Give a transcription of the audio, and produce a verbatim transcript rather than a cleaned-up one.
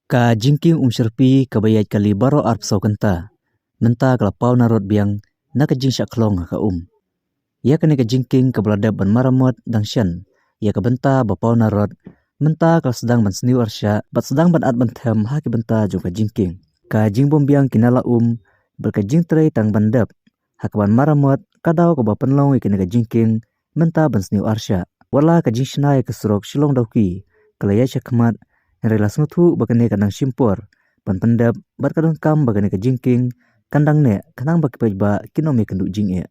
Ka jingkieng Umshyrpi kaba ïaid kali baroh arphew saw kynta mynta ka la paw narot biang na ka jingshah khlong ha ka um. Ïa kane ka jingkieng kaba la dep ban maramot dang shen ïa ka bynta ba paw narot, mynta ka la sdang ban sniew arshah bad sdang ban at ban them ha ki bynta jong ka jingkieng. Ka jingbym biang ki nala um bad ka jingtrei tang ban dep ha kaban maramot ka daw kaba pynlong ïa kane ka jingkieng mynta ban sniew arshah. Wat la ka jingshna ïa ka surok Shillong Dawki ka la ïaid shakhmat, hynrei la sngewthuh ba kane ka nang shim por ban pyndep bad ka donkam ba kane ka jingkieng kan dang neh khnang ba ki paidbah kin ym ïakynduh jingeh.